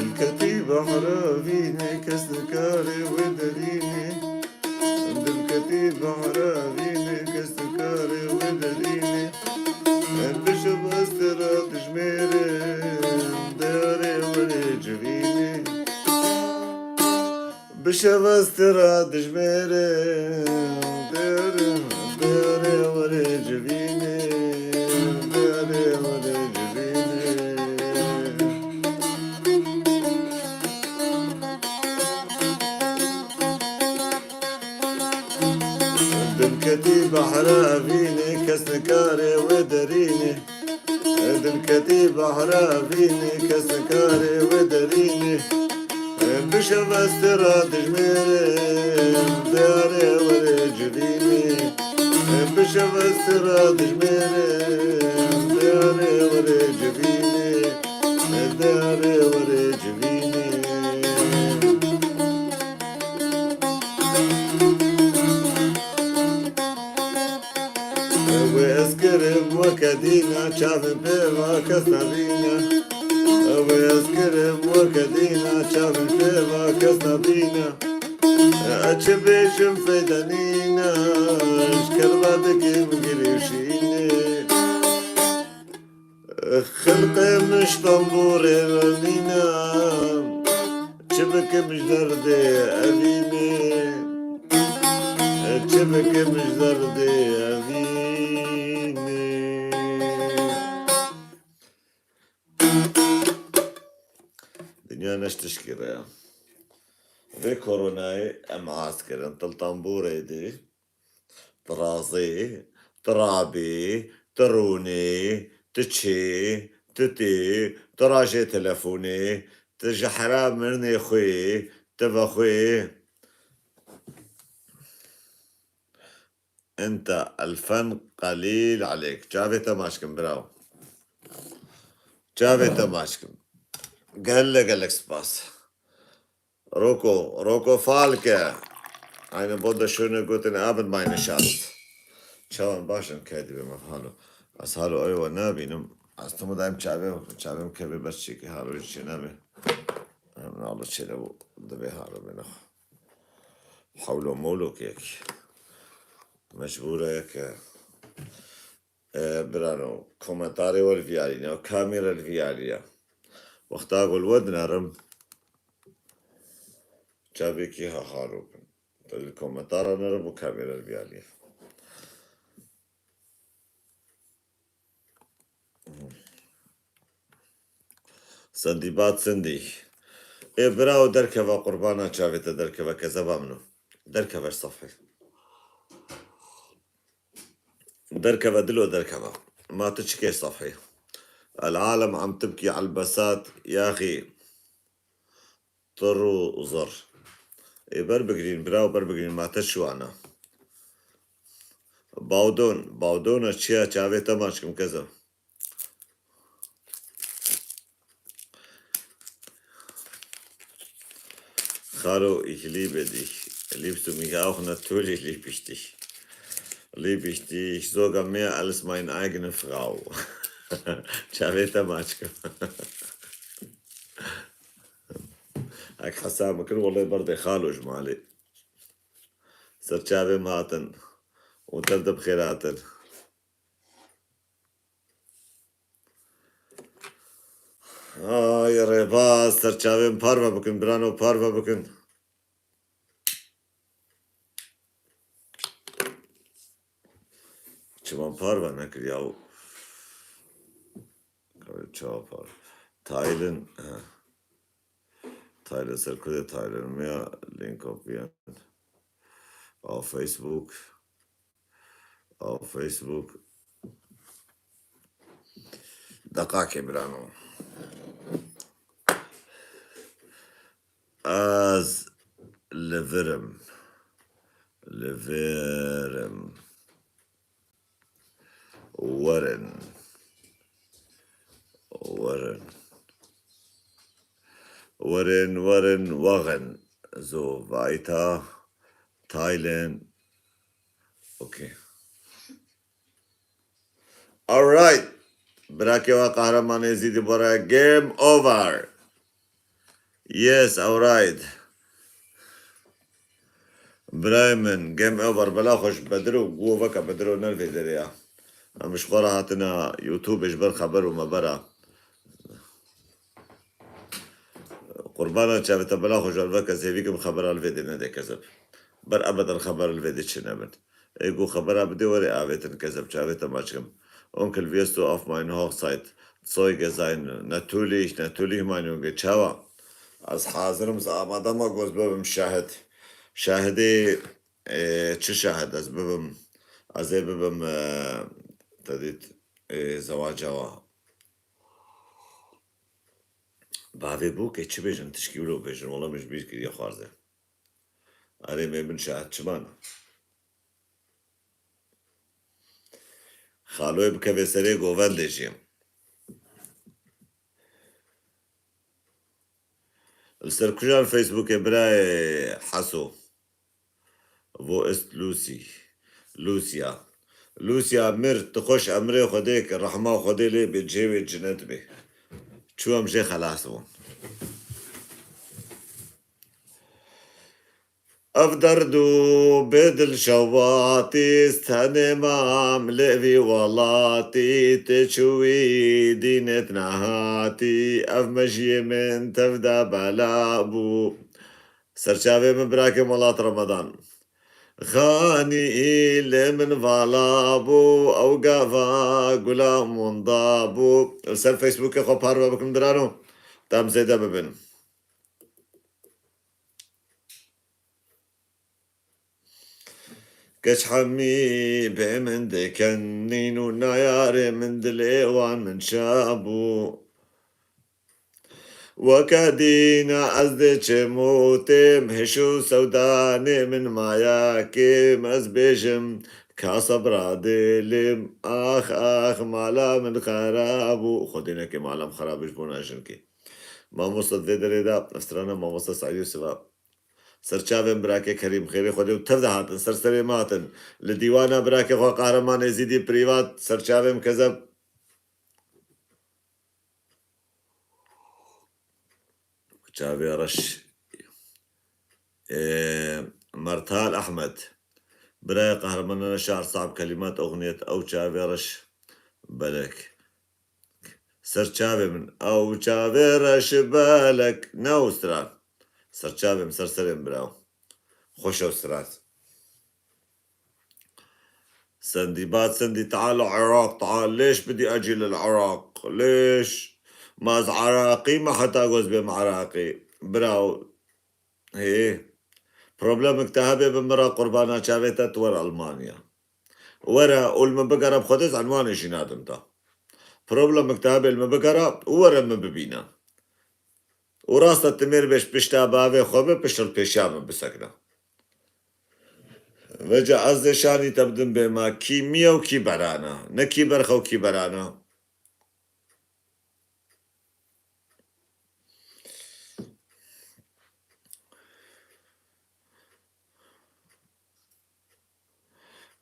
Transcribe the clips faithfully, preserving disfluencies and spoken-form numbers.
Dilketî behra vînê, kes nikarê wê derînê. Dilketî behra vînê, kes nikarê wê derînê. Bi şevestira dijmêrê, diyarê werê civînê. Bi şevestira dijmêrê, diyarê, diyarê werê civînê, diyarê werê civînê. Dilketî behra vînê, kes nikarê wê derînê. Dilketî behra vînê, kes nikarê wê derînê. Bi şevestira dijmêrê, diyarê werê civînê. Bi şevestira dijmêrê, diyarê werê civînê. Diyarê werê civînê. Wê ez kirim weke dîna, çavên pê va kes nabîne. Wê ez kirim weke dîna, çavên pê va kes nabîne. Ez çi bêjim feyde nîne, ji kerba dikim girê û şînê. Xelqê min ji tembûrê re nîne, çi bikim ji derdê evînê, çi bikim ji derdê evînê. Dinya ne ji tişkî re ya. Vê koronayê em hez kirin, til tembûrê dî. Tu razê, tu rabê, tu rûnê, tu çê, tu tê, tu rajê telefonê, tu ji hera mirinê xwê, tu vexwê. Ente elfen qelîl elêk. Çavê te maç kim, bravo. Çavê te maç kim. Gelek, gelek spas. Roko, Roko Falke. Eine wunderschöne guten Abend, meine Schatz. Çawan baş in, kê dibe me halo. Ez halo ew we nabînim. Ez tim daim çavê, çavê min kevê ber çêkê, halo hiç çê nabe. Em nalo çêle bu dibe halo bine. Hawlo molo kek. Mecbur e ke. E, birano, komentarê we li vî alî ne, kamera li vî alî ye. Wexta ku li we dinerim, çavêkî ha xalo bin. Li komentara nerim û kamera li vî alî ye. Sendî bat sendî. Ê bira, o derkeva, qurbana çavê te derkeve, kezeba min o. Derkeve ji sefhê. Derkeve dilo, derkeve. Ma tu çi kê sefhê? El alem am tibkî elbesat yaxî. Tir û zir. Ê ber bigirîn, bira, ber bigirîn, ma te çi wana? Bawdon, bawdona çiya çavê te maç kim keza. Xalo, ich liebe dich. Liebst du mich auch? Natürlich lieb ich dich. Lieb ich dich sogar mehr als meine eigene Frau. Çavê te maç kim. Ek hesab kir, wele berdê xalo ji malê. Ser çavê min hatin. Û tev de bi xêr hatin. Ay, rêbaz, ser çavên parve bikin, birano, parve bikin. Çiman parve nekir ya. Çawa parve? Taylan, he. Taylan, ser ku de Taylan? Me ya link kopiyan. Av Facebook. Av Facebook. Deqakê birano. Ez li vir im. Li vir im. Werin. Werin. Werin, werin, wexin. So weiter. Teilen. Okay. Alright. Birakê we Qehreman Êzîdî Bora, game over. Yes, alright. Birayê min, game over, bela xwe ji Bedir û Guovaka Bedir û ner vê derê ya. Em ji xwe re hatina YouTube ji ber xeber û mebera. Qurbana çavê te, bela xwe ji alveke zêvî kim xebera li vê dê nede kezeb. Ber ebeden xebera li vê dê çênebin. Ê ku xebera bidê were avêtin kezeb çavê te maç kim. Onkel Viesto auf mein Hochzeit. Zeuge sein. Natürlich, natürlich, meine Junge. Çawa? Ez hazir im, ez amade me, goz bibim şahid. Şahidê, e, çi şahid ez bibim? Ez ê bibim, e, te dît, e, zewaca wa. Bavê bûkê çi bêjin, tişkî wilo bêjin, wela min ji bîr kiriye xwarze. Erê, me min şahid çiman. Xaloyê bikeve serê govendê jî. Li ser kujan Facebookê birayê Heso? Wo ist Lucy? Lucia. Lucia mir, tu xweş emrê Xwedê ke, rehma Xwedê lê bê, cihê wê cinet bê. Çû em jê xelas bûn. Ev derd û bê dilşewatî, tenê mam li vî welatî, tê çûyî dînet nehatî, ev mejiyê min tev de bela bû. Serçavê min birakê Welat Ramadan. Xanî lê min vala bû, ew gava gula min da bû. Li ser Facebookê xwe parve bikin birano, tam zêde bibin. Keç hemî bê min dikenîn û nayarê min dilê wan min çabû. Weke dîna ez dê çim û têm, hiş û sewdanê min maya kêm, ez bêjim ka sebra dêlêm. Ax, ax, mala min xera bû. Xwedê neke mala min xera bû ji bona jinkê. Mamoste di vê derê de, strana mamoste Saîd Yûsif e. Serçavên birakê Kerîm, xêrê Xwedê û tev de hatin, ser serê me hatin. Li dîwana birakê xwe Qahreman Êzîdî Prîvat, serçavên kezeb. Çavê reş. Ê, Mertal Ehmed. Birayê qehremanana şar sab kelimat oxniyet ew çavê reş belek. Ser çavê min ew çavê reş belek ne ew stran. Ser çavê min, ser serê min biraw. Xweş ew stran. Sendî bat sendî, teal Iraq, teal lêş bidî ecî lil Iraq. Lêş. Ma ez Iraqî me heta goz bêm Iraqî. Biraw. Hê. Problemek te hebe bi min re qurbana çavê te, tu were Almanya. Were û li min bigere, bi Xwedê ez enwanê jî nadim te. Problemek te hebe li min bigere û were min bibîne. Û rast e, tu mêr bê ji pişta bavê xwe be, pişt li pêşiya min bisekine. Vêca ez dê şanî te bidim bê ma kî miye û kî berane. Ne kî berxe û kî berane.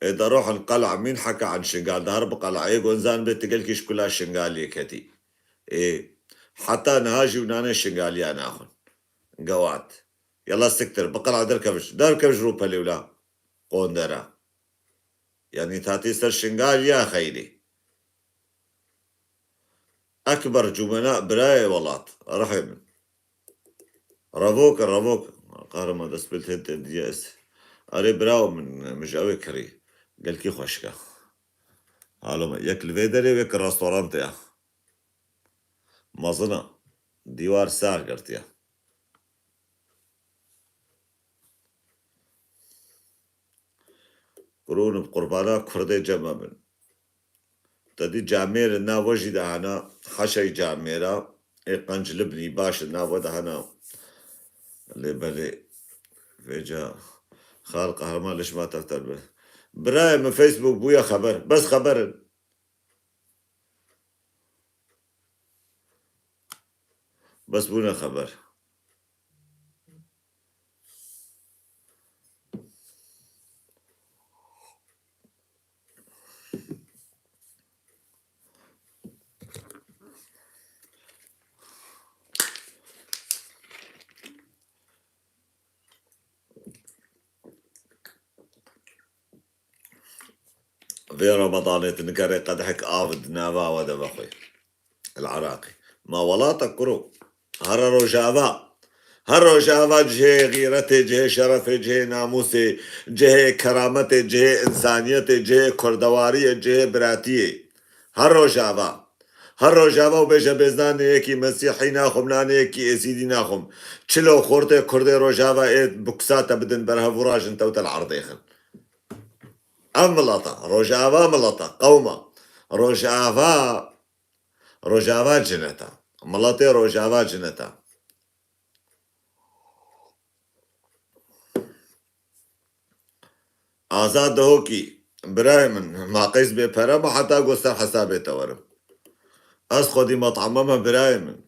Ê de rohan qel'a min heke an Şingal de her bi qel'ayê gonzan bê, tu gelkî ji kula Şingaliyê ketî. Ê, heta niha jî û nanê Şingaliya naxwin. Gewat. Yala siktir, bi qel'a derkev ji, derkev ji rûpelê wila. Qondera. Yanî tatî ser Şingaliya xeyrê. Ekber Cumena, birayê welat, rihê min. Revok, revok. Qahreman destpêl tên tên diye ez. Erê birawo min, min ji ew ê kirî. Gelkî xweşik e. Halo me. Yek li vê derê, wê ki restorantê ye. Mezin e. Dîwar sax girtiye. Rûn bi qurbana Kurdê cem me bin. Te dî camêr li nav we jî de hene, heşey camêra, ê qenc libnî baş li nav we de hene. Lê belê, vêca xal qehreman li şima tevter be. Birayê min, Facebook bûye xeber. Bes xeber in. Bes bûne xeber. Ê Remedanê tu nikarê qedehek av di nava we de vexwê. El Iraqî. Ma welata kuro. Here Rojava. Her Rojava cihê xîretê, cihê şerefê, cihê namûsê, cihê kerametê, cihê însaniyetê, cihê kurdewariyê, cihê biratiyê. Her Rojava. Her Rojava û bêje bêzna nê yekî Mesîhî naxwim, na nê yekî Êzîdî naxwim. Çilo xortê Kurdê Rojava ê biksa te bidin ber hev û rajin te û te li erdê xin. Ev mileta, Rojava mileta, qewma. Rojava, Rojava cineta. Miletê Rojava cineta. Azad Dihokî, birayê min, ma qeys bê pere ma heta ku ser hesabê te werim. Ez xwedî met'ama me birayê min.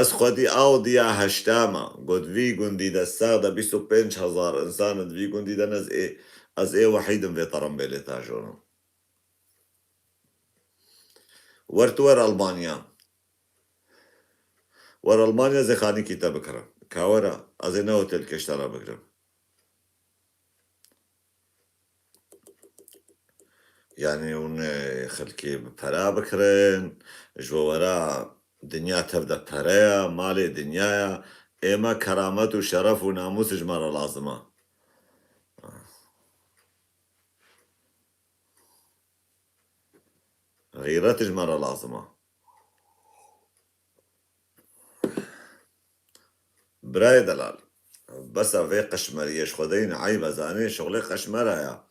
Ez xwedî ew diya heşta me. Got vî gundî de sade bîst û pênc hezar însan in di vî gundî de ne ez ê, ez ê wehîd im vê terembêlê tajono. Wer tu wer Almanya. Wer Almanya zê xanîkî te bikire. Ka were, ez ê ne otelkê ji te re bigirim. Yani hûn, e, xelkê bi pera bikirin, ji bo wera dinya tev de pere ye, malê dinya ye. Ê me keramet û şeref û namûs ji me re lazim e. Xîret ji me re lazim e. Birayê delal. Bes e vê qeşmeriyê ji xwe deyne eyb e, zanê şixulê qeşmera ya.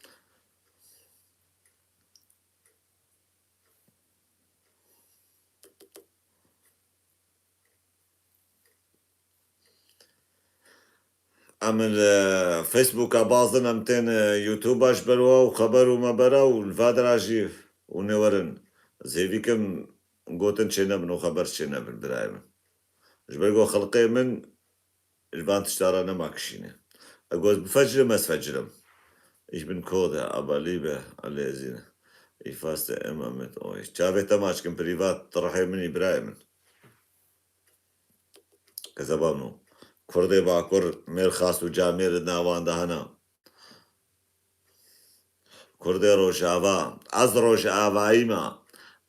Em li Facebooka bazin em tên, e, YouTube-a ji ber we û xeber û mebera û li va dera jî û nêwerin zêvî kim gotin çênebin û xeber çênebin birayê min. Ji ber ku xelqê min ji van tişta re nema kişîne. Ego ez bifecrim, ez fecrim. Ich bin Kurde, aber liebe Alezine. Ich faste immer mit euch. Çavê te maç kim privat, rihê min î birayê min. Kezeba min o. Kurdê Bakur, mêr xas û camêr di navan de hene. Kurdê Rojava, ez Rojavayî me,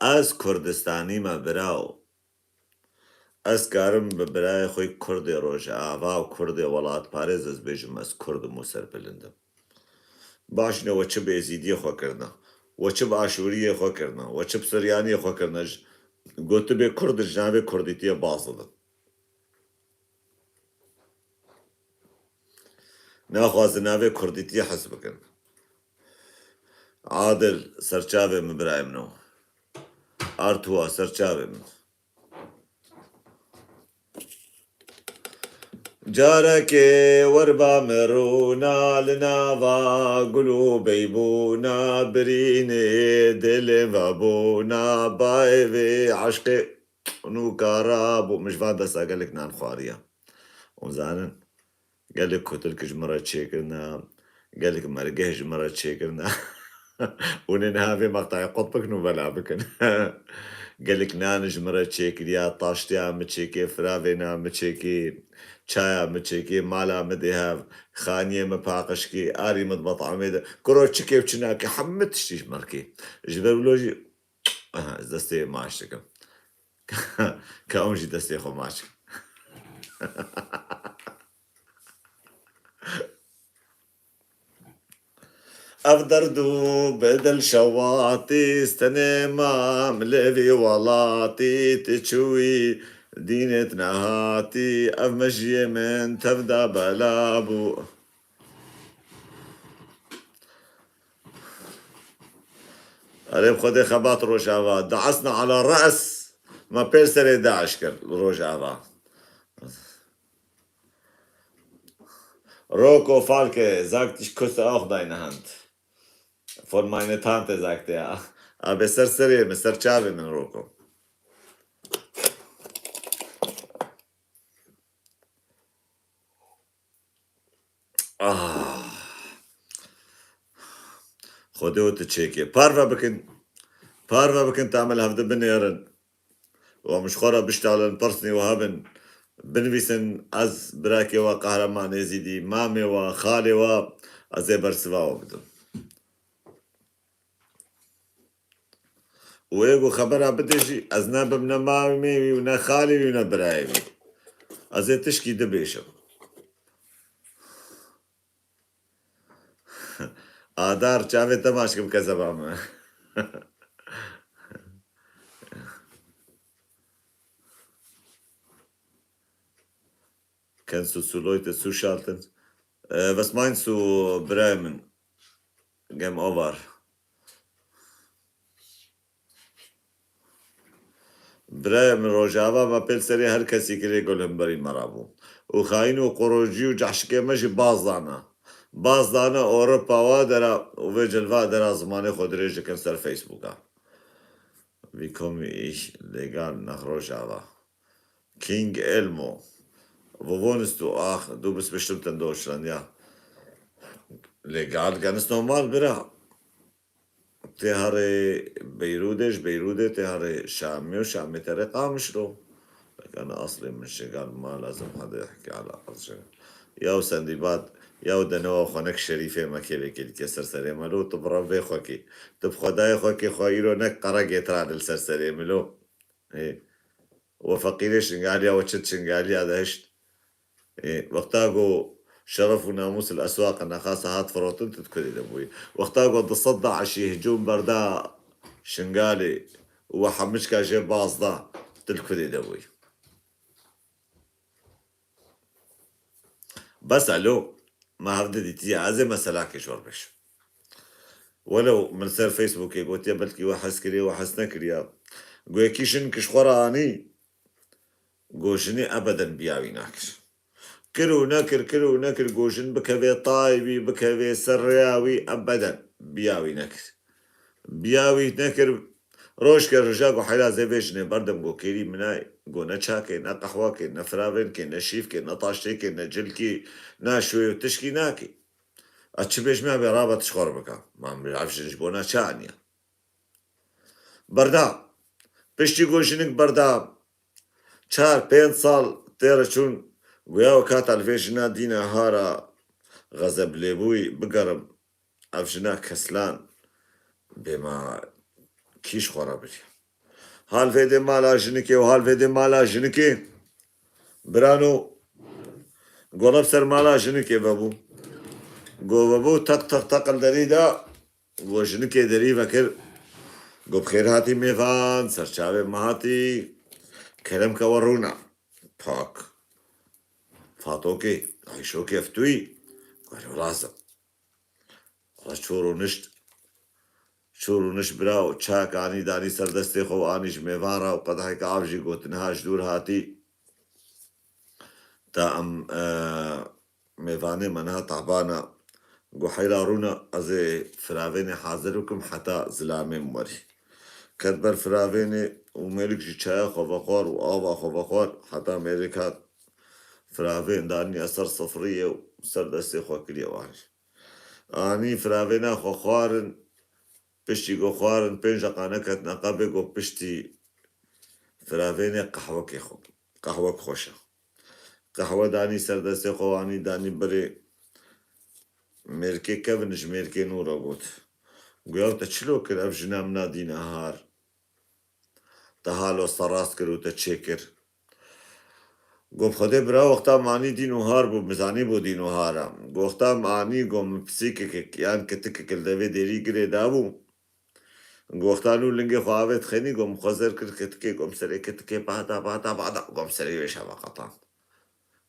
ez Kurdistanî me birawo. Ez karim bi birayê xwe Kurdê Rojava û Kurdê welatparêz ez bêjim ez Kurd im û serbilind im. Baş ne we çi bi Êzîdiyê xwe kirine, we çi bi Aşûriyê xwe kirine, we çi bi Suryaniyê xwe kirine, ji, gotibê Kurd ji navê Kurdîtiyê baz didin. Naxwazin navê Kurdîtiyê hez bikin. Adil, serçavê min birayê min o. Artuwa, serçavê min. Carekê werba min rûna li nava gul û beybûna birînê dilê vebûna bayê vê eşqê nûka rabû. Min ji van desta gelek nan xwariya. Hûn zanin, gelek kutilk ji min re çêkirine, gelek mergeh ji min re çêkirine. Hûn ê niha vê meqtayê qut bikin û bela bikin. Gelek nan ji min re çêkiriya, taştiya min çêkê, firavêna min çêkê, çaya min çêkê, mala min dê hev, xaniyê min paqij kê, arî min di metamê de. Kuro çi kê û çi nakê, hemû tiştî ji min re kê. Ji ber wilo jî, aha, ez destê maç dikim. Ka hûn jî destê xwe maç kin. Ev derd û bi dil şewatî, stenê mam li vî welatî, tu çûyî dînêt nehatî, ev mejiyê min tevda bela bû. Erê bi Xwedê xebat Rojava. Daisna ala re's. Me pêl serê Daiş kir Rojava. Roko Falke, sagt, ich küsse auch deine Hand. Von meine Tante, sagte er. Abi ser serê min, ser çavê min Roko. Ah. Xwedê û tu çêkê. Parve bikin. Parve bikin, ta me li hevdi binêrin. Û em ji xwe re biştalin, pirsnî we hebin. Binivîsin, ez birakê we Qehreman Êzîdî, mamê we, xalê we, ez ê bersiva we bidim. Wê ku xebera bide jî, ez ne bim ne mavê wî û ne xalê wî û ne birayê wî. Ez ê tişkî dibêjim. Adar, çavê te maç kim kezeba min. Kennst du zu Leute zuschalten? Äh, was meinst du, Bremen? Game over. Birayê min, Rojava me pêl serê her kesî kirê ku li hemberî me re bû. Û xayîn û qorocî û cehşikê me jî baz dane. Baz dane Ewropa wa dera û vê cilva dera zimanê xwe dirêj dikin ser Facebooka. Wie komme ich legal nach Rojava? King Elmo. Wo wohnst du? Ach, du bist bestimmt in Deutschland, ja. Legal, ganz normal, bira. Tê herê Beyrûdê, ji Beyrûdê tê herê Şamê û Şamê tê herê Qamişlo. Lek ana aslê min Şingal ma lazim hede yehkî ala qez Şingal. Yaw Sendîbat, yaw denewa xwe nek şerîfê me kê vê kê dike ser serê me lo, tu bi Rebbê xwe kê. Tu bi Xwedayê xwe kê xwe îro nek qeregê tira li ser serê min lo. Ê, we feqîrê Şingaliya, we çi Şingaliya de hişt. Ê, wexta ku şeref û namûs li eswaq nexasa hat firotin, tu di kurê de bûyî. Wexta ku du sed daişî hicûm berda Şingalê û we hemiçka jê baz da, tu li kurê de bûyî. Bes elo, me hevdi dîtiye, ez ê meselakê ji we re bêjim. Welew min ser Facebookê gotiye, belkî we hez kiriye, we hez nekiriye. Go yekî jinik ji xwe re anî, go jinê ebeden biya wî nakir. Kir û nekir, kir û nekir, go jin bikeve tayê wî, bikeve ser rêya wî, ebeden biya wî nekir. Biya wî nekir, rojke rija go heyra zê vê jinê berdim go kêrî min nayê, go ne çakê, ne qehwakê, ne firavênkê, ne şîvkê, ne taştêkê, ne cilkî, ne şûyê û tişkî nakê. Ez çi bêjim ya bê rabe tu ji xwe re bike. Ma min ev jin ji bona çi aniye? Berda. Piştî ku jinik berda, çar pênc sal tê re çûn, goya weka te li vê jina dîna ha re xezeb lê bûyî, bigerim, ev jina keslan bê ma kî ji xwe re biriye. Hal vê dê mala jinikê û hal vê dê mala jinikê, birano, go li ser mala jinikê vebû. Go vebû teq teq teq li derî da, go jinikê derî vekir. Go bi xêr hatî mêvan, ser çavê me hatî. Kerem ke we rûna. Pak. Fatokê, Ayşokê, ev tu yî? Go lazim. Wala çû rûnişt. Çû rûnişt bira û çak anî danî ser destê xwe û anî ji mêvan re û qedeheke av jî got niha ji dûr hatî. Ta em, e, mêvanê me niha taban e. Go heyra rûne, ez ê firavênê hazir bikim heta zilamê min werî. Ket ber firavênê û mêrik jî çaya xwe vexwar û ava xwe vexwar heta mêrik hat. Firavên danî ser sifriyê û ser destê xwe kiriye û anî. Anî firavêna xwe xwarin, piştî ku xwarin pênc deqa neketine qebê ku piştî firavênê qehwekê xwe, qehwek xweş e. Qehwe danî ser destê xwe û anî danî birê mêrkê kevin ji mêrkê nû re got. Goya te çilo kir ev jina min a dîna har? Te halo serast kir û te çêkir. Go bi Xwedê bira wexta min anî dîn û har bû, min zanî bû dîn û har e. Go wexta min anî, go min pisîkek yan kitikek li devê dêrî girê dabû. Go wexta nû lingê xwe avê dixênî, go min xwe zer kir kitikê, go min serê kitikê pahta, pahta, pahta, go min serê wê şeva qetand.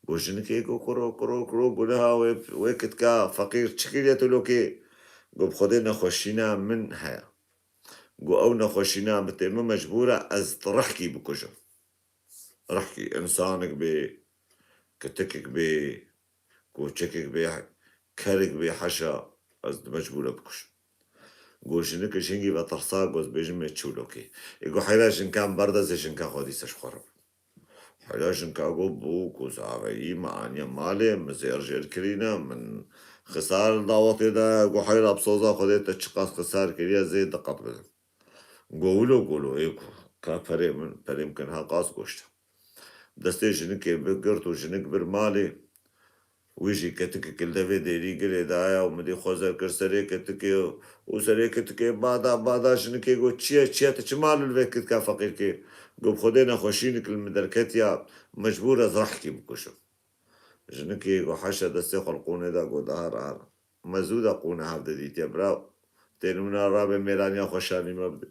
Go jinikê go kuro, kuro, kuro, go niha wê, wê kitika feqîr çi kiriye tu lokê? Go bi Xwedê nexweşîna min heye. Go ew nexweşîna min tê, min mecbûr e ez rihkî bikujim. Rihkî, însanek bê, kitikek bê, koçekek bê, kerek bê, heşa, ez di mecbûr e bikujim. Go jinik ji hingî ve tirsa, go ez bêjim, ê çû lokê. Ê go heyra jinkan berda zê jinka xwe dîsa ji xwe re. Hela jinka got, bû ku zaveyî me aniye malê, min zêr jêr kirîne, min xisar li dawetê de, got heyra bi soza Xwedê te çiqas xisar kiriye, zê diqet bidim. Got wilo golo, ê ku ka perê min, perê min kin ha qas goşt. Destê jinikê bigirt û jinik bir malê. Wî jî ketikek li devê dêrî girê daye û min dî xwezer kir serê ketikê û serê ketikê bada bada jinikê got, "Çi ye, çi ye, tu çima li vê ketika feqîrkê?" Got, "Bi Xwedê nexweşînek li min derketiya, mecbûr ez rehkî bikuşim." Jinikê got, "Heşa destê xwe li qûnê de," got, "Daha rahat." Me zû de qûna hevdî dîtiye, biraw. Tênûna rabe mêraniya xwe şanî me bide.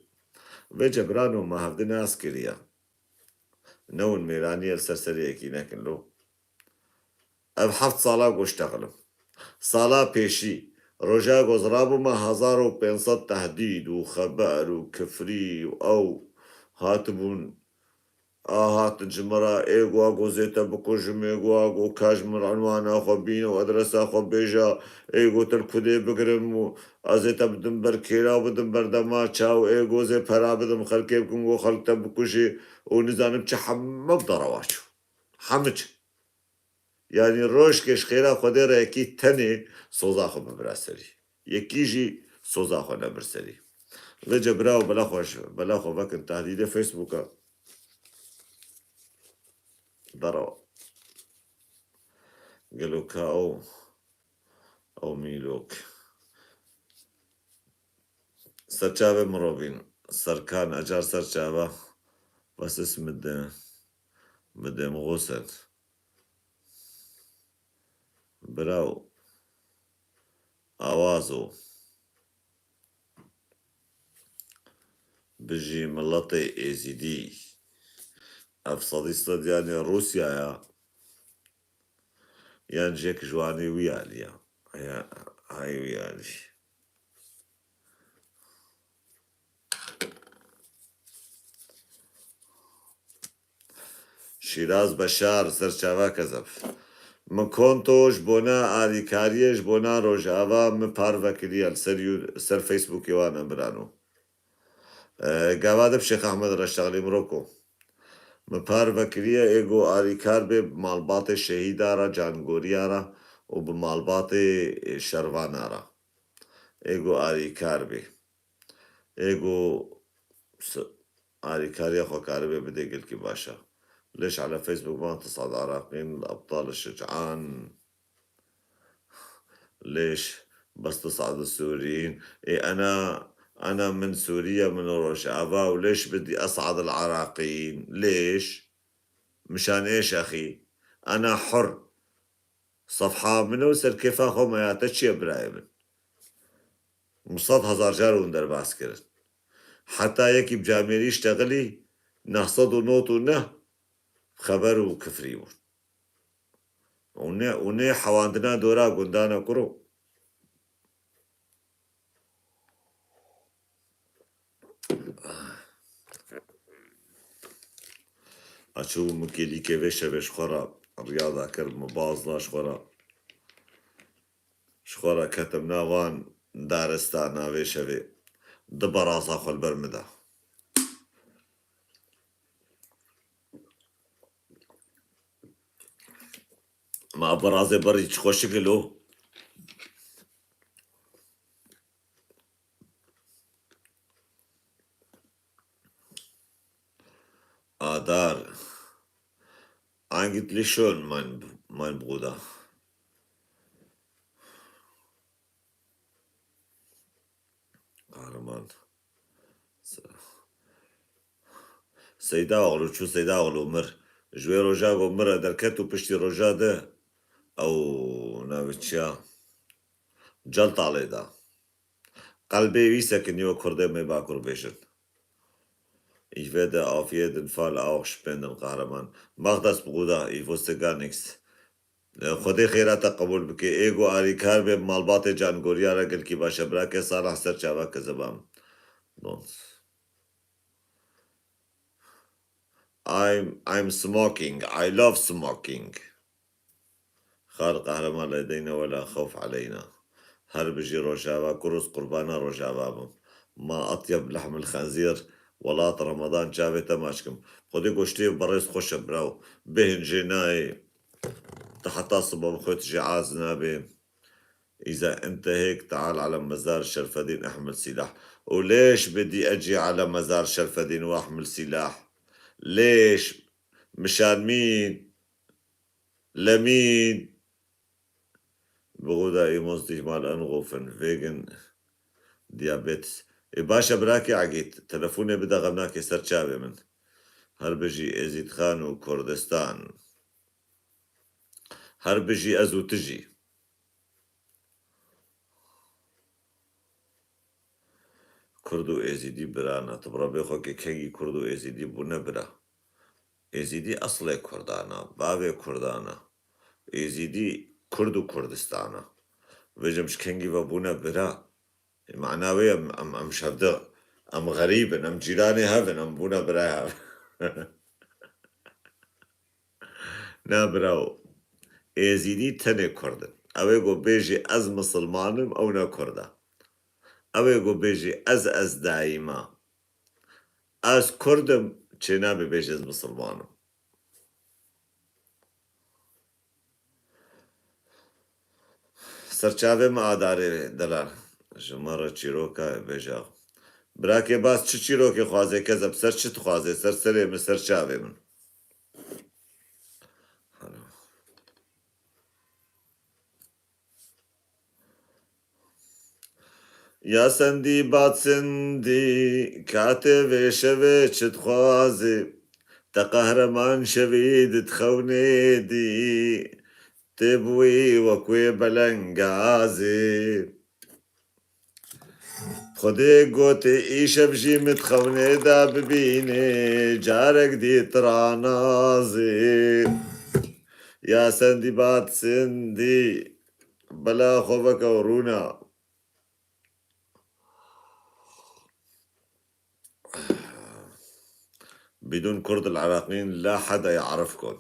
Vê cebrano me hevdî nas kiriye. Newin mêraniye li ser serê yekî nekin lo. Ev heft sala ku ştexilim. Sala pêşî, roja ku ez rabûme hezar û pênc sed tehdîd û xeber û kifrî û ew hatibûn, a hatin ji min re, ê ku a ku zê te bikujim, ê ku a ku ka ji min unwana xwe bîne û adresa xwe bêje, ê ku te li kudê bigirim û ez ê te bidim ber kêra û bidim ber demaça û ê ku zê pera bidim xelkê bikim ku xelk te bikujê û nizanim çi, heme bi derewa çû. Hemû çi. Yanî rojkê ji xêra Xwedê re yekî tenê soza xwe bibira serî. Yekî jî soza xwe nebir serî. Vêce biraw bela xwe ji, bela xwe vekin tehdîdê Facebooka. Dara. Gelo ka ew, ew mîlok. Serçavê mirovîn. Serkan, ecar serçava. Was ist mit dem, mit dem Russen? Biraw, awazo. Bijî miletê Êzîdî. Ev sedî sed yanî Rûsya ya. Yan jêk ji wanî wî alî ya. Ya, hay wî alî. Şîraz Beşar, serçava kezeb. Min konto ji bona alîkariyê, ji bona Rojava min parve kiriye li ser You-, ser Facebookê wan em birano. E, gava dib Şêx Ehmed Reşteglî Miroko. Min parve kiriye ê ku alîkar bê bi malbatê şehîda re, cangoriya re û bi malbatê, e, şervana re. Ê ku alîkar bê. Ê ku s-, alîkariya xwe karibe bidê gelkî baş e. Leş ala Facebook van tisad Iraqîn, abtal şic'an. Leş bes tisad Sûrîn. Ê ena, ena min Sûriye, min Rojava û leş bidî esad Iraqîn. Leş mişan ê şexî. Ena hur. Sefha min û serkêfa xwe me ya te çi ye birayê min? Min sed hezar car hûn derbas kirin. Heta yekî bi camêrî ştexilî neh sed û nod û neh xeber û kifrî bûn. Û ne, û ne hewandina dora gundana kuro. Açû min kêlîkê vê şevê ji xwe re riya da kir, min baz da ji xwe re. Ji xwe re ketim nav van daristana vê şevê. Di beraza xwe li ber min da. Ma berazê berî çi xweşik e lo. Adar. Eigentlich schon, mein, mein Bruder. Kahraman. Se-, Seyda oğlu, çû Seyda oğlu mir. Ji wê roja ku mir e derket û piştî roja de ew navê çi ya? Cel talê da. Qelbê wî sekiniyo kurdê me bakur bêjin. Ich werde auf jeden Fall auch spenden, Kahraman. Mach das, Bruder, ich wusste gar nichts. Xwedê xêra te qebûl bike. Ê ku alîkar bê, malbatê cangoriya re gelkî baş e. Birake Salah serçava kezeba min. Don't. I'm, I'm smoking. I love smoking. Xal Qehreman, la deyna wela xewf eleyna. Her bijî Rojava, kurus qurbana Rojava bim. Ma atyeb lehmil xenzîr, welat Ramadan çavê te maç kim. Xwedê goştê berêz xweş e, biraw. Bêhn jê nayê. Te heta siba bi xwe tu jê az nabê. Îza entehêk teal ala mezar Şerfedîn Ehmed Sîlah. Û lêş bidî ecî ala mezar Şerfedîn û Ehmed Sîlah. Lêş mişan mîn. Lemîn. Bi Xuda, ich muss dich mal anrufen wegen Diabetes. Ê, baş e birakê Egîd, telefonê bide, xem nake, ser çavê min. Her bijî Êzîdxan û Kurdistan. Her bijî ez û tu jî. Kurd û Êzîdî bira ne. Tu bi Rebê xwe kê kengî Kurd û Êzîdî bûne bira? Êzîdî eslê Kurdan e, bavê Kurdan e. Êzîdî Kurd û Kurdistan e. Vêjim ji kengî ve bûne bira? Mana wê em, em, em şevde, em xerîb in, em cîranê hev in, em bûne birayê hev. Na birawo, Êzîdî tenê Kurd in. Ew ê ku bêjî ez misilman im, ew ne Kurd e. Ew ê ku bêjî ez Ezdayî me, ez Kurd im, çênabe bêjî ez misilman im. Ser çavê min adarê delal. Ji me re çîroka bêje. Birakê Baz çi çîrokê xwazê, kezeb, ser çi dixwazê? Ser serê min, ser çavê min. Ya sendî bad sindî, katê vê şevê çi dixwazî? Te qehreman şevî di dixewnê dî, tê bûyî wek wê belengazî. Xwedê gotê, îşev jî min dixewnê de bibînê, carek dî tira nazî. Ya sendî bad sindî, bela xwe veke rûna. بدون كرد العراقيين لا حدا يعرفكم.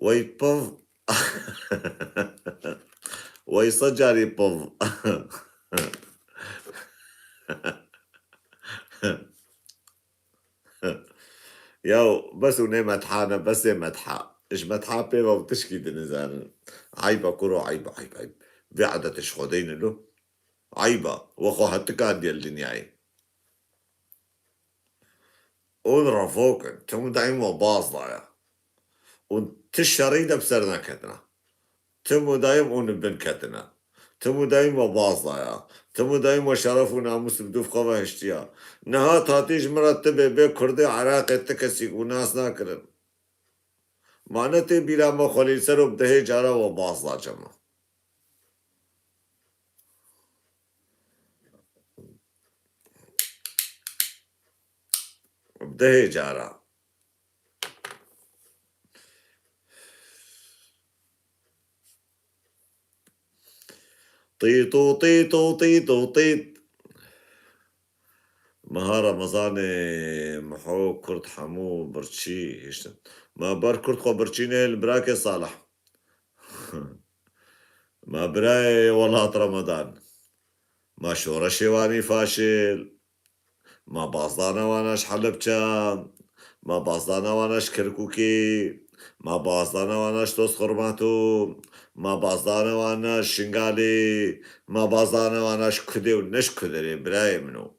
Wey piv. Wey sed carî piv. Yaw, bes û nê metha ne, bes ê metha. Ji metha pê ve tişkî dinizanin. Eyb e kuro, eyb, eyb, eyb. Vê edetê ji Xwedê ne lo. Eyb e. We xwe hetikandiye li dinyayê. Hûn revok in. Tim û daîm we baz daye. Hûn ti şerî de bi ser neketine. Tim û daîm hûn li bin ketine. Tim û daîm we baz daye. Tim û daîm we şeref û namûs bi dûv xwe ve hiştiye. Niha tatî ji min re ti bê, bê Kurdê Iraqê ti kesî ku nas nakirin. Ma ne tê bîra me, Xwelîl Sero bi dehê cara we baz da cema. Bi dehê cara. Tît û tît û tît û tît. Meha Remezanê, Miho, Kurd hemû birçî hiştin. Me ber Kurd xwe birçî nehêlin, birakê Salih. Me birayê welat Ramadan. Me şoreşê wanî faşil. Ma bazdana wana ji Helebçe, ma bazdana wana ji Kirkûkê, ma bazdana wana ji Tozxurmato, ma bazdana wana ji Şingalê, ma bazdana wana ji Kudê û ne ji Kuderê, birayê min o,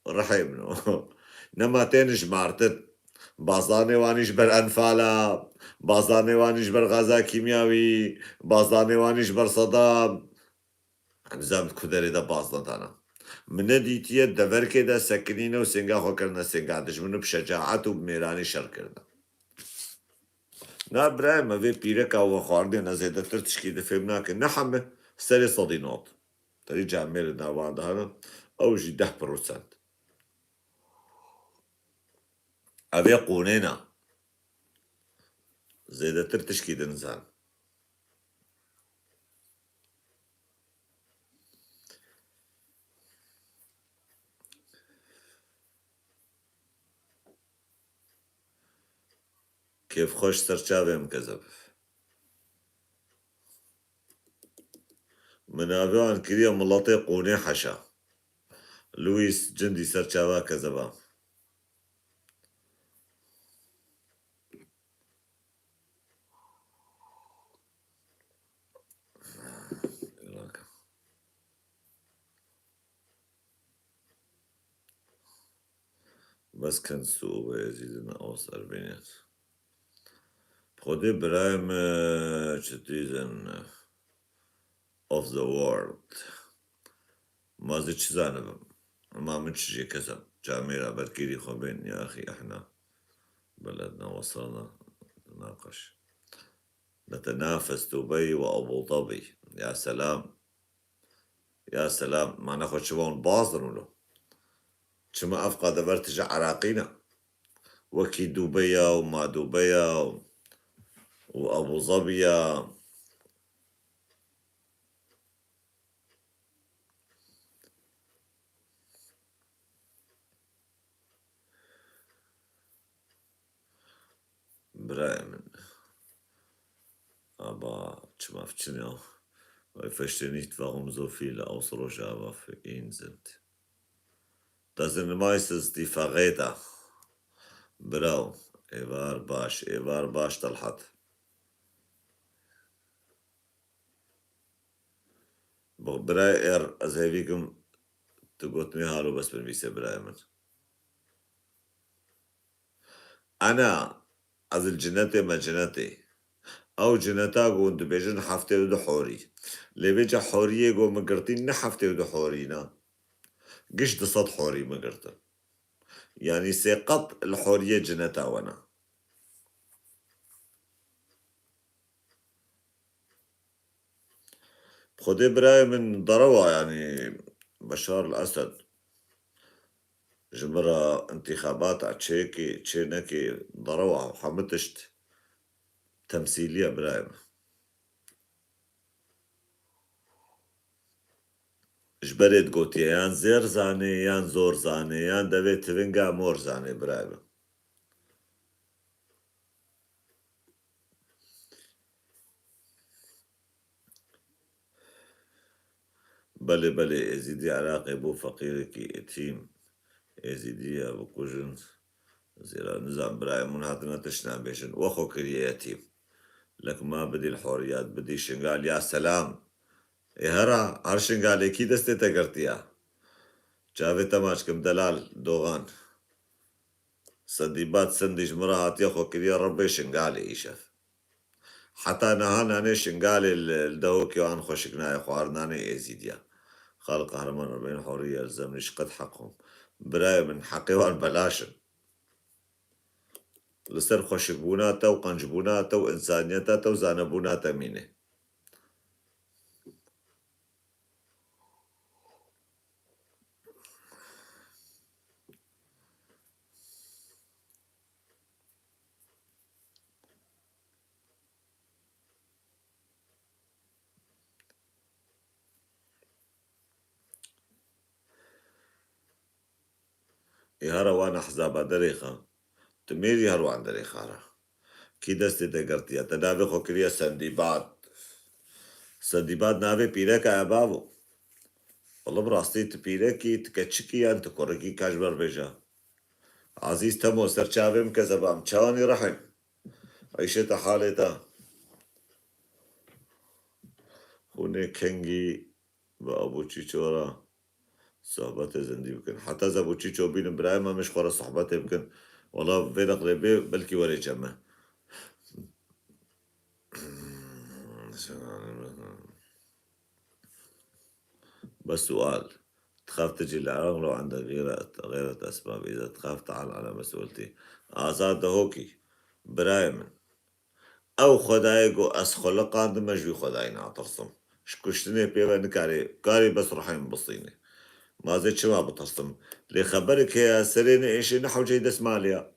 rihê min o. Nema tên ji Martin. Bazdanê wanî ji ber Enfala, bazdanê wanî ji ber gaza kîmyawî, bazdanê wanî ji ber Sedam. Em zam ku derê de baz nedana. Min nedîtiye deverkê de sekinîne û sênga xwe kirine sênga dijmin û bi şecaet û bi mêranî şer kirine. Na birayê me, vê pîreka we xwardê ne zêdetir tişkî di fêm nake. Ne heme, serê sedî not. Terî camêrê davan dihane, ew jî deh prosent. Ev ê qûnê ne. Zêdetir tişkî din zan. Kêfxweş ser çavê min kezeb. Min navê wan kiriye miletê qûnê heşa. Louis Cindî ser çava kezeba. Bes kennst du Oberäsiden aus Armenien? Xwedê birayê me çi dîzin. of the world. Ma zî çi zanibim? Ma min çi jê kes e? Camêra berkêrî xwe bên, ya axî, ehna beledna wesalna naqaş. Netenafes Dubey ve Abu Dhabi. Ya selam. Ya selam. Ma nexwe çi von bazdin wilo? Çima ev qade ver tije Iraqî ne? Wekî Dubeya û ma Dubeya û Abu Dhabiya. Birayê min. Aber çima fiçin ya? Weil verstehe nicht, warum so viele aus Rojava für ihn sind. Das sind meistens die Verräter. Bravo. Êvar baş, êvar baş, Talhat. Bo birayê êr, ez hêvî kim tu gotinê halo bes binivîse birayê min. Ana, ez li cinetê me cinetê. Ew cineta ku hûn dibêjin heftê û du horî. Lê vêca horiyê ku min girtî ne heftê û du horî ne. Giş du sed horî min girtin. Yanî sê qet li horiyê cineta we ne. Xwedê birayê min derewa, yanî Beşar el Esed ji min re întîxabata çêkê, çê nekê, derewa hemû tişt temsîlî ye birayê min. Ji berê digotiye yan zêr zanê, yan zor zanê, yan devê tivinga mor zanê birayê min. Belê, belê, Êzîdî Iraqê bû feqîrekî etîm. Êzîdî ya bikujin. Zêra nizam birayê min hatine tişt nabêjin. We xwe kiriye yetîm. Lek ma bidî li horiyat, bidî Şingal ya selam. Ê hera, her Şingalê kî destê te girtiya? Çavê te maç kim delal, doxan. Sedîbat sendî ji min re hatiye xwe kiriye Rebbê Şingalê îşev. Heta niha nanê Şingalê li, li Dehokê wan xweşik nayê xwarin, nanê Êzîdiya. Xal Qehreman Rebên Horiye li zemrî ji qet heq hom. Birayê min, heqê wan belaş in. Li ser xweşikbûna te û qencbûna te û însaniyeta te û zanebûna te mîne. Ê hara wan ehzaba derêxa, tu mêrî her wan derêxa re. Kî destê te girtiye? Te navê xwe kiriye Sendîbad. Sendîbad navê pîreka ye bavo. Wele bi rastî tu pîrekî, tu keçikî yan tu kurikî, ka ji ber bêje. Ezîz Temo, ser çavê min ke zebam, çawanî rehim. Eyşê te halê te. Xûnê kengî bi Abu Çîço re sohbetê zindî bikin. Heta ez Abu Çîço bînim, birayê me, min ji xwe re sohbetê bikin. Wela vê neqlê bê, belkî werê cem me. بس سؤال، تخاف تجي العراق لو عندك غيرة، غيرة أسباب؟ إذا تخاف تعال على مسؤولتي. Azad Dehokî, birayê min. Ew Xwedayê ku ez xwe liqandime, ji wî Xwedayî natirsim. Ji kuştinê pê ve nikarê, karê bes rihê min bistîne. Ma ez ê çima bitirsim? Lê xeberek heye, serê ne êşê ne hewceyî destmalê ya.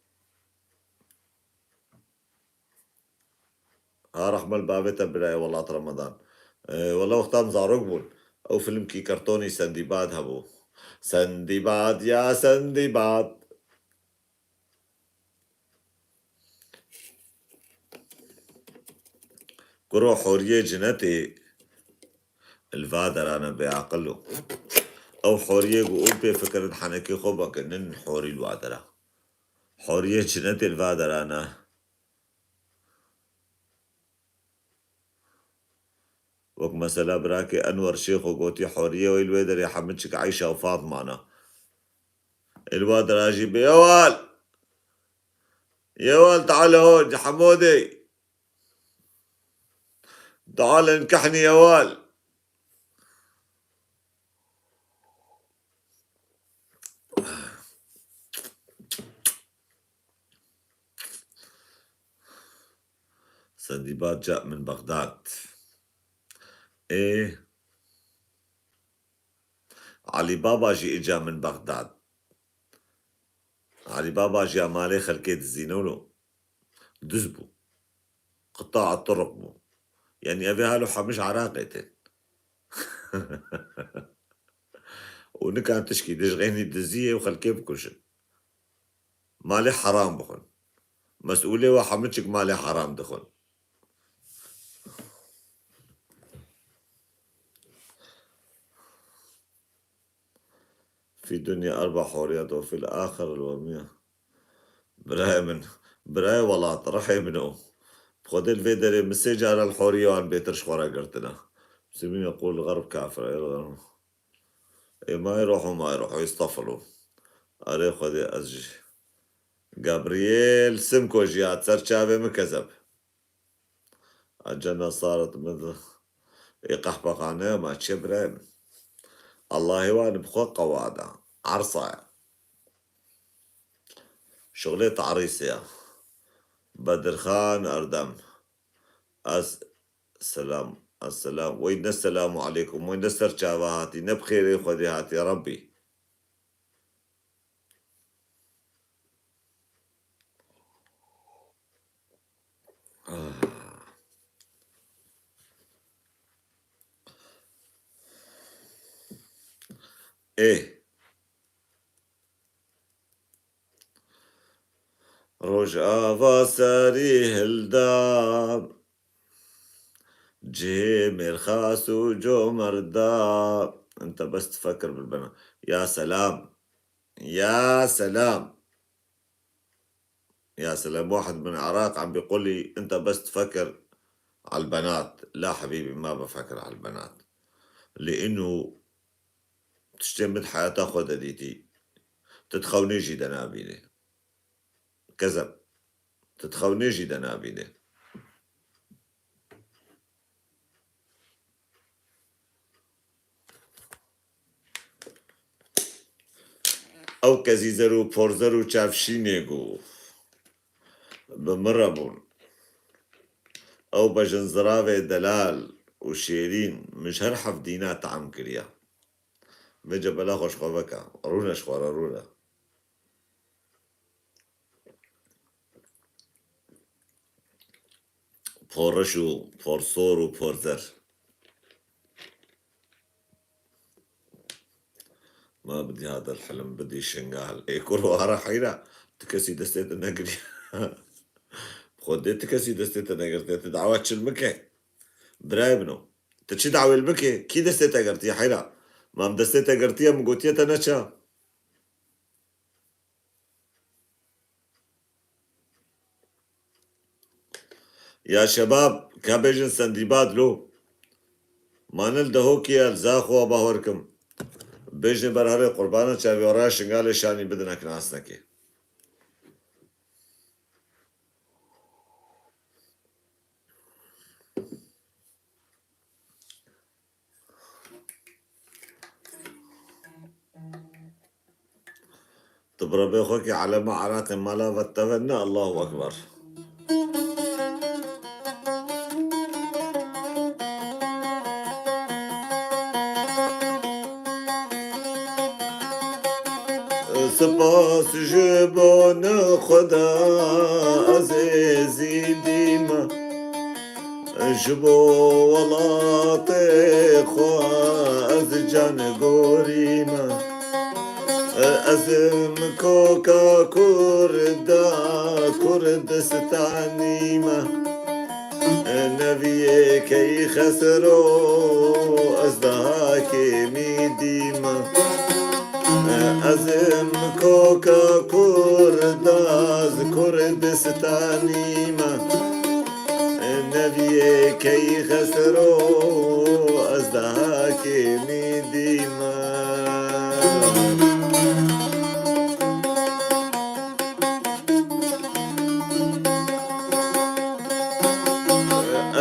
Ha rehme li bavê te birayê welat Ramadan. Ee, wela wexta em zarok bûn, ew filmkî kartonî Sendîbad hebû. Sendîbad ya Sendîbad. Kuro horiyê cinetê li va derane bêaqil o. Ew horiyê ku hûn pê fikirin henekê xwe vekinin horî li va dera. Horiyê cinetê li va derane. Wek mesela birakê Enwer Şêxo gotî horiyê wê li wê derê hemû çik Eyşa û Fatma ne. Ê li va dera jî bê yewal. Yewal teala ho, Hemodê. Teala inkehni yewal. Sendîbad ca min Bexdad. Ê, Alî Baba jî îca min Bexdad. Alî Baba jî ya malê xelkê dizîne wilo. Diz bû. Qita'a turuq bû. Yanî ev ê halo hemû ji Iraqê tên. Û nikan tişkî dijixênî diziyê û xelkê bikujin. Malê heram bixwin. Mesûlê we hemû çik malê heram dixwin. في الدنيا أربع حوريات وفي الآخرة الوهمية. Birayê min, birayê welat, rihê min o. Bi Xwedê li vê derê min sê cara li horiya wan bêtir ji xwe re girtine. Muslimin yekul Xerb kafir, ey Xerb. Ê may ruhu, may ruhu, estağfurullah. Erê Xwedê ez jî. Gabriel Simko jî hat ser çavê min kezeb. Acena saret min. Ê qehpexane ma çi birayê min. Allahê wan bi xwe qewada. Ersa ye. Şixulê tarîsê ya. Bedirxan Erdem. Ez selam. Ez selam. Wey ne selamu aleykum. Wey ne ser çava hatî. Ne bi xêrê Xwedê hatî. Rebbî. Ah. Ê. Rojava serî hilda, cihê mêrxas û comerda. Ente bes tfekir bilbena. Ya selam. Ya selam. يا سلام، واحد من العراق عم بيقول لي: "أنت بس تفكر على البنات." لا حبيبي، ما بفكر على البنات. لأنه tiştê min di heyata xwe de dîtî. Tu dixewnî jî de nabînî. Kezeb. Tu dixewnî jî de nabînî. Ew kezîzer û porzer û çavşînê ku bi min re bûn. Ew bejinziravê delal û şêrîn min ji her hevdîna tehm kiriya. Vêce bela xwe ji xwe veke. Rûne ji xwe re, rûne. Porreş û porsor û porzer. Ma bidî hadel hilm, bidî şingal. Ê kur wara heyra, tu kesî destê te negiriya. Xwedê tu kesî destê te negirtiye, tu dawa çi li min ke? Birayê min o. Tu çi dawê li min ke? Kî destê te girtiye heyra? Ma min destê te girtiye, min gotiye te neça. Ya şebab, ka bêjin sendîbad lo. Mane li dehokî ya li Zaxo bahwer kim. Bêjin ber herê qurbana çavî oraya şingalê şanî bidin ek nasnekê. Tu bi rebê xwe kî elema Iraqê mala ve teve ne, Allahu Ekber. Spas ji bo ne Xweda ez ê zî dîme. Ji bo welatê xwe ez can gorîme. Ez im koka Kurda, Kurdistanî me. Neviyê Keyxesro ez daha kêmî dîme. Ez im koka Kurda, ez Kurdistanî me. Neviyê Keyxesro ez daha kêmî dîme.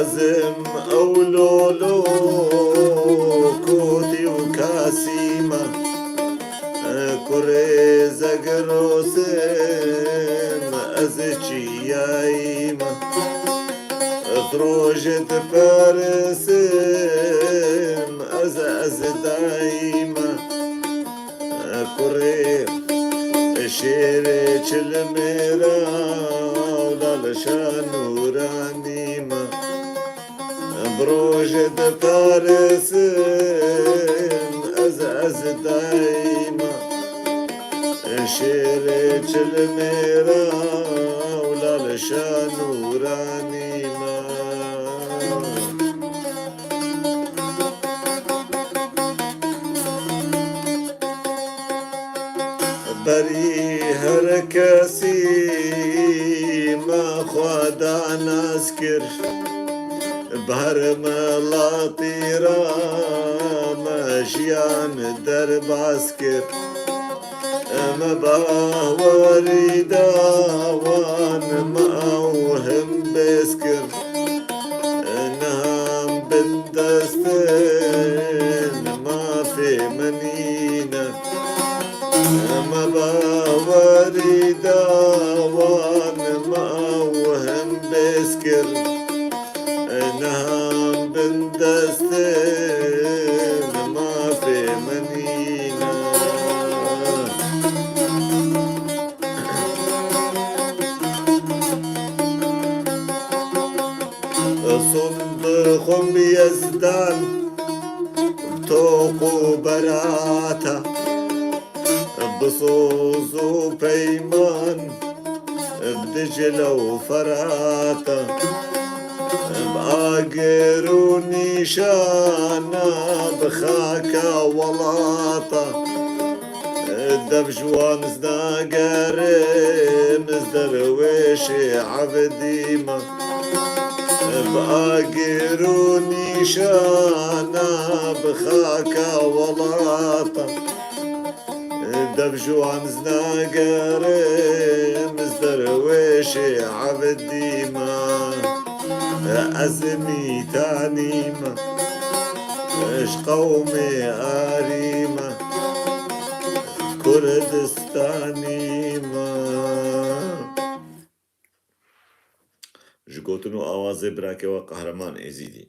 Ez im ew lolo kotî û kasî me. Kurê Zegirosim ez çiyayî me. Rojê diperisim ez, ez daîma kurê şêrê çilmêra û lal şanûranî me. Bi rojê diperisim ez, ez daîma şêrê çilmêra û lal şanûranî me. Berî her kesî me xwe danas kir, bi her miletî re me jiyan derbas kir. Me bawerî da wan me ew him bêz kir. Niha em bin destên mafê me nîne. Me bawerî da wan me ew him bêz kir. Niha em bin destên mafê me nîne. Sond dixwim bi Yezdan, toq û berata, bi soz û peyman, bi Dicle û Ferata, bi agir û nîşana, bi xaka welata. Dev ji wan ez nagerim, ez derwêşê evdî me. Bi agir û nîşana, bi xaka welata. Dev ji wan ez nagerim, ez derwêşê evdî me. Ez mîtanî me, ji qewmê arî me, Kurdistanî me. Ji gotin û awazê birakê we Qehreman Êzîdî.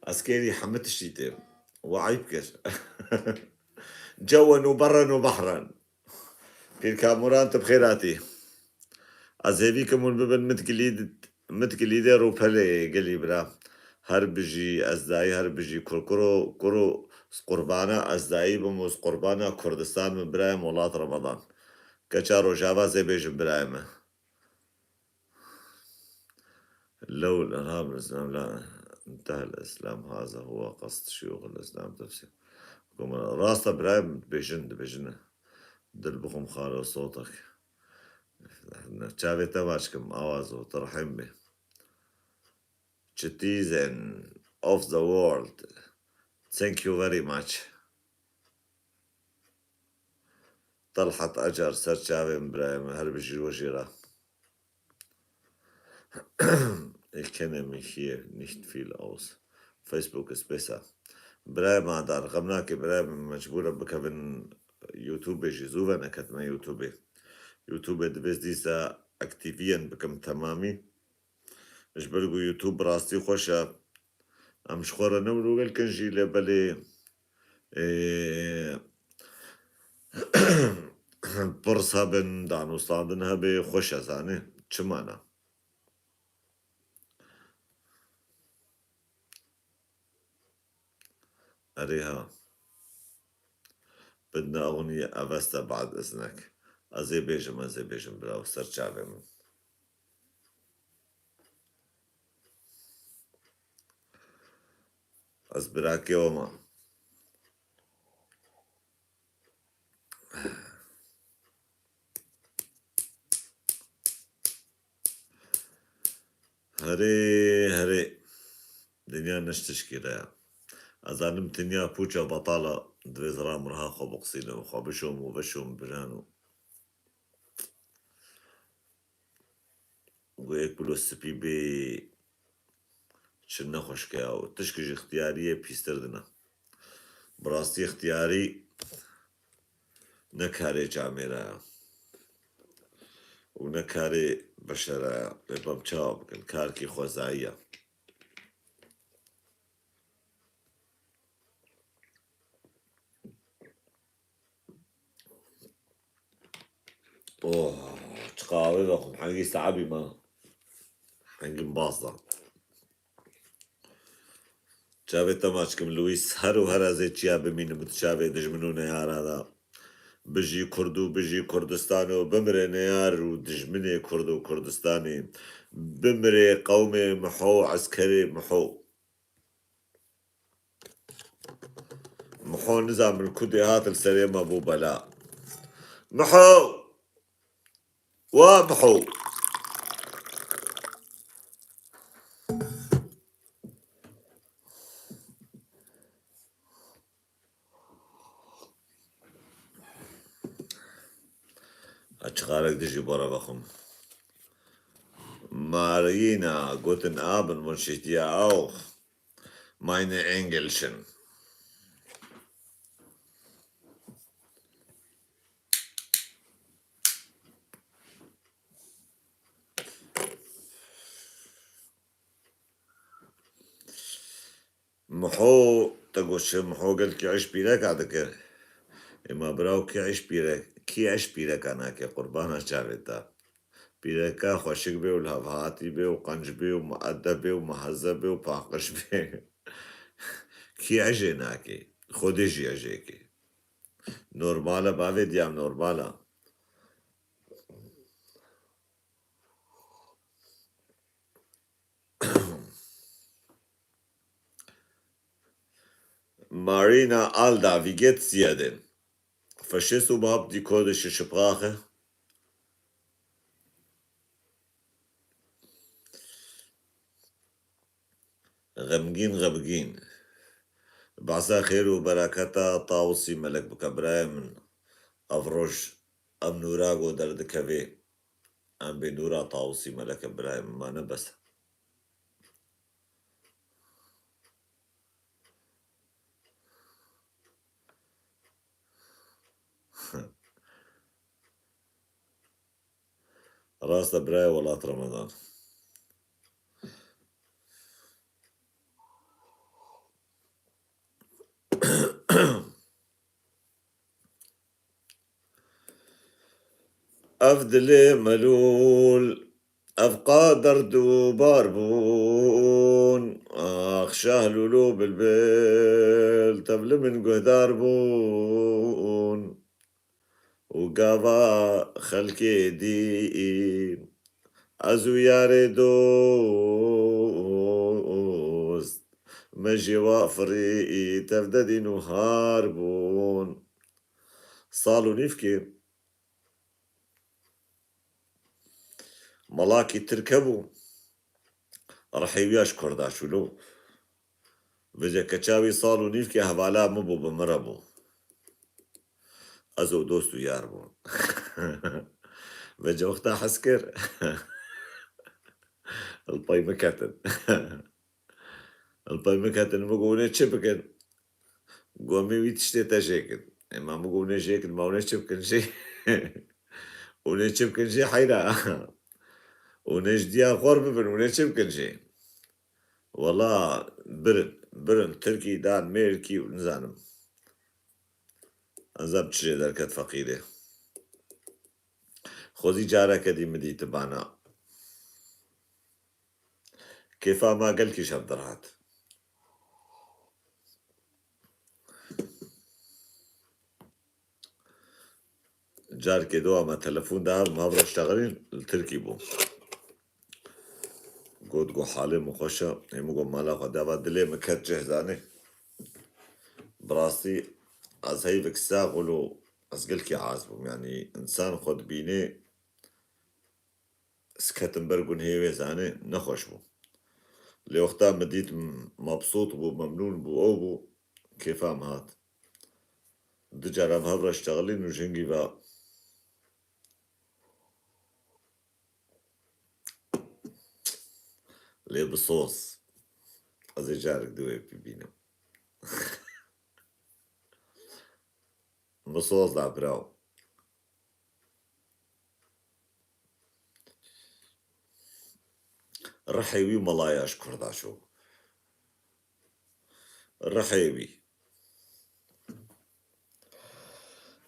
Ez kêrî hemî tiştî têm. We eyb kir. Cewen û berren û behran. Pîr Kamuran, tu bi xêr hatî. Ez hêvî kim hûn bibin mit gilîd-, mit gilîdê rûpelê gelî bira. Her bijî Ezdayî, her bijî Kurkuro, kuro, qurbana Ezdayî bim û qurbana Kurdistan bim, birayê Molat Ramadan. Keça Rojava zê bêjin birayê me. لو الإرهاب الإسلام لا انتهى الإسلام هذا هو قصد شيوخ الإسلام تفسير. Rast e birayê min, dibêjin, dibêjin. Dil bixwim xalo sotek. Çavê te maç kim, awazo, tu rehîm bê. Citizen of the world. Thank you very much. Talhat Acar, ser çavê min birayê min, her bijî we jî re. Ich kenne mich hier nicht viel aus. Facebook ist besser. Birayê me Adar, xem nake birayê min, mecbûr e bikevin YouTubeê jî, zû veneketime YouTubeê. YouTubeê divê ez dîsa aktiviyen bikim temamî. Ji ber ku YouTube bi rastî xweş e. Em ji xwe re ne wilo gelkin jî lê belê, ê, pirs hebin, danûstandin hebe xweş e, zanî. Çima ne? Erê ha. Bidne ewnî eveste bad iznek. Ez ê bêjim, ez ê bêjim, biraw, ser çavê min. Ez birakê we me. Herê, herê. Dinya niş tişkî re ya. Ez zanim dinya pûça betala, divê ziram riha xwe biqisînim, xwe bişom û veşom bijan û Got yek kulo spî bê çi nexweşke ya û tişkî ji ixtiyariyê pîstir dine. Bi rastî ixtiyarî ne karê camêra ya. û ne karê beşere ye. Lê bem çawa bikin? Karkî xwezayî ye. Oh, çi qawê vexwim, hengî saebî me. Hengî baz da. Çavê te maç kim Lewis, her û her ez ê çiya bimînim di çavê dijmin û neyara de. Bijî Kurd û bijî Kurdistan û bimire neyar û dijminê Kurd û Kurdistanê. Bimire qewmê Miho, eskerê Miho. Miho nizam min kudê hat li serê me bû bela. Miho! Wa Miho! Açixarek dijî bora vexwim. Marina, guten Abend, wünsche ich dir auch. Meine Engelchen. Miho, te got çi? Miho gel kî eş pîreka dike? Ê ma biraw, kî eş pîrek, kî eş pîreka nake, qurbana çavê te. Pîreka xweşik bê û lihevhatî bê û qenc bê û muedeb bê û muhezeb bê û paqij bê. Kî ejê nake? Xwedê jî ejê ke. Normal e bavê diyam, normal e. Marina Alda, wie geht's dir denn? Verstehst du überhaupt die kurdische Sprache? Xemgîn, xemgîn. Behsa xêr û bereketa Tawusî Melek bike birayê min. Ev roj, ev nûra ku derdikevê. Em bê nûra Tawusî Melek e birayê min, ma ne bes e. Rast e birayê welat Ramadan. Ev dilê melûl, ev qa derd û bar bûn. Ax şahlûl û bilbil, tev li min guhdar bûn. Û gava xelkê dî, ez û yarê dost, me jê wa firî, tev dedîn û har bûn. Sal û nîvkê melakî tirk hebû, rihê wî ya ji kurda çûlo. Vêce keça wî sal û nîvkê hevala min bû, bi min re bû. Ez û dost û yar bûn. Vêce wexta hez kir, li pey min ketin. Li pey min ketin, min got, hûn ê çi bikin? Got, em ê wî tiştê te jêkin. Ê ma min got, hûn ê jêkin, ma hûn ê çi bikin jê? Hûn ê çi bikin jê heyra? Hûn ê ji diya xwe re bibin, hûn ê çi bikin jê? Wela birin, birin, tirkî dan mêrkî û nizanim. Ez em çi jê derket feqîrê. Xwezî careke dî min dîtibana. Kêfa me gelkî şev derhat. Carkê do me telefon da, me vira ştexilîn, li tirkî bû. Got, got halê min xweş e. Ê min got mala xwe dava dilê min ket cih zanê. Bi rastî ez heyvek sax wilo ez gelkî hez bûm. Yanî însan xwe dibînê ez ketim ber gunhê wê zanê nexweş bû. Lê wexta min dît mebsût bû, memnûn bû, ew bû, kêfa min hat. Du cara em hev re ştexilîn û ji hingî ve lê bi soz. Ez ê carek di wê bibînim. Bi soz da biraw. Rihê wî melaya ji Kurda çû. Rihê wî.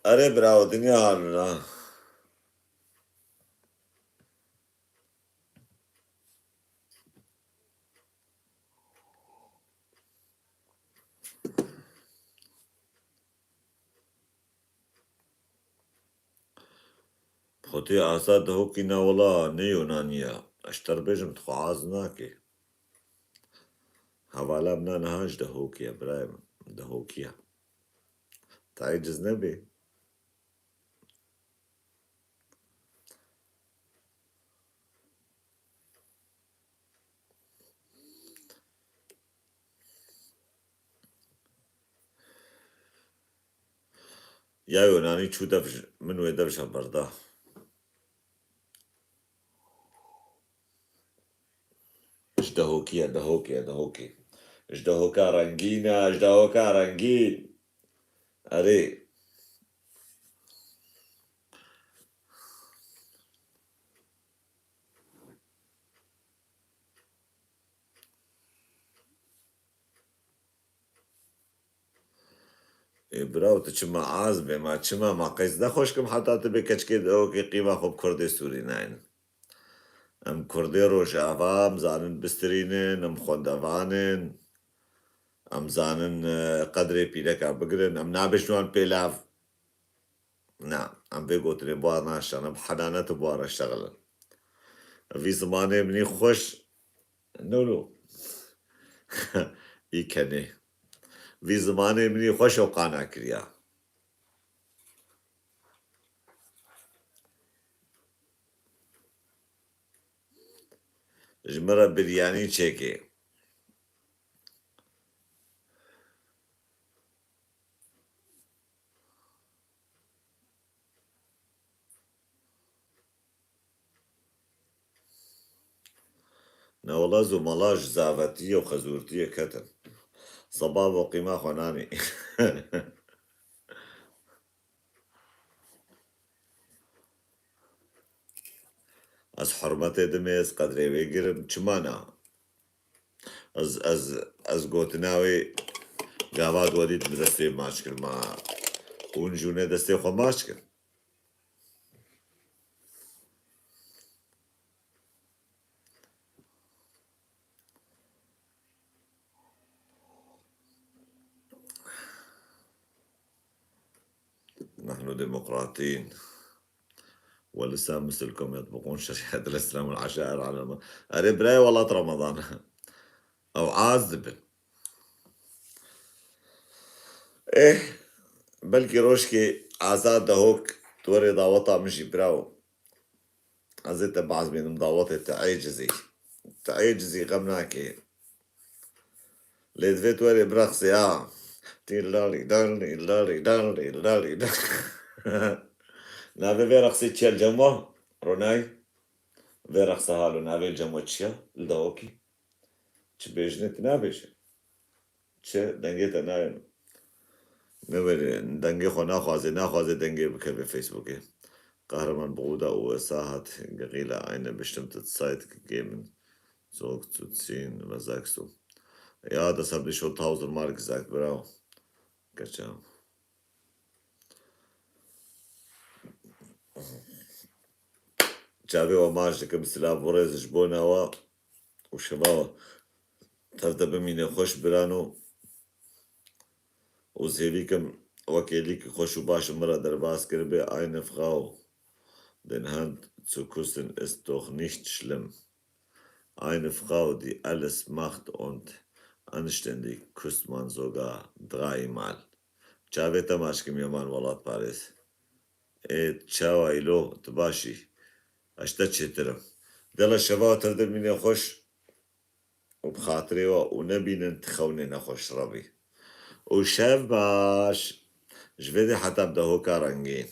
Erê birawo, dinya halûna. Xwedê Azad Dihokî ne wela ne Yunanî ye. Ez ji te re bêjim, tu xwe az nake. Hevala min a niha ji Dihokî ye, birayê min. Dihokî ye. Te eciz nebê. Ya Yunanî çû dev ji, min wê dev ji hev berda. Ji Dihokî ye, Dihokî ye, Dihokî. Ji Dihoka rengîn e, ji Dihoka rengîn. Erê. Ê biraw, tu çima az bê, ma çima, ma qeys ne xweş kim heta tu bê keçikê Dihokê qîma xwe bi Kurdê Sûrî naynin. Em Kurdê Rojava, em zanin bistirînin, em xwendevan in, em zanin, e, qedrê pîreka bigirin, em nabêjin wan pêlav. Na, em vê gotinê bi wan naşan, em bi henanet bi wan re şexilin. Vî zimanê min î xweş, no, no. Î kenê. Vî zimanê min î xweş û qana kiriya. Ji min re biryanî çêkê. Ne wela zû mala ji zavetiyê û xezûrtiyê ketin. Seba bo qîma xwe nanî. Ez hurmetê dimê, ez qedrê wê girim, çima na? Ez, ez, ez gotina wê gava dwedît bi destê maç kir, ma hûn jûnê destê xwe maç kir. نحن ديمقراطيين ولسه مثلكم يطبقون شريعة الإسلام والعشائر على الم-، Erê birayê welat Ramadan. Ew az dibin. Eh, belkî rojkê Azad Dehok tu werê daweta min jî birawo. Ez ê te bazmînim dawetê te êcizî. Te êcizî xem nake. Lê divê tu werê bireqsî ha. Tî lalî, lalî, lalî, lalî, lalî, lalî. Navê vê reqsê çi ye li cem we? Ronay? Vê reqsa halo navê li cem we çi ye? Li Dehokî? Çi bêjinê tu nabêje? Çi? Dengê te nayê. Ne were, dengê xwe naxwaze, naxwaze dengê bikeve Facebookê. Kahraman Buğda U S A hat geqîla aynı bestimmte Zeit gegeben. Zurück zu ziehen, was sagst du? Ja, das habe ich schon tausendmal gesagt, bravo. Kaça. Çavê we maç dikim, silav û rêz ji bona we û şeva we. Tev de bimîne xweş birano û zêvî kim wekê lîkî xweş û baş min re derbas kiribê, eine Frau den Hund zu küssen ist doch nicht schlimm. Eine Frau, die alles macht und anständig, küsst man sogar dreimal. Çavê te maç kim Yeman welatparêz. Ê çawa îlo, tu baş î? Ez ji te çêtir im. Dela şeva tev de bimîne xweş û bi xatirê we û nebînin tu xewnê nexweş rebî. Û şev baş. Ji vê dê heta bi Dehoka rengîn.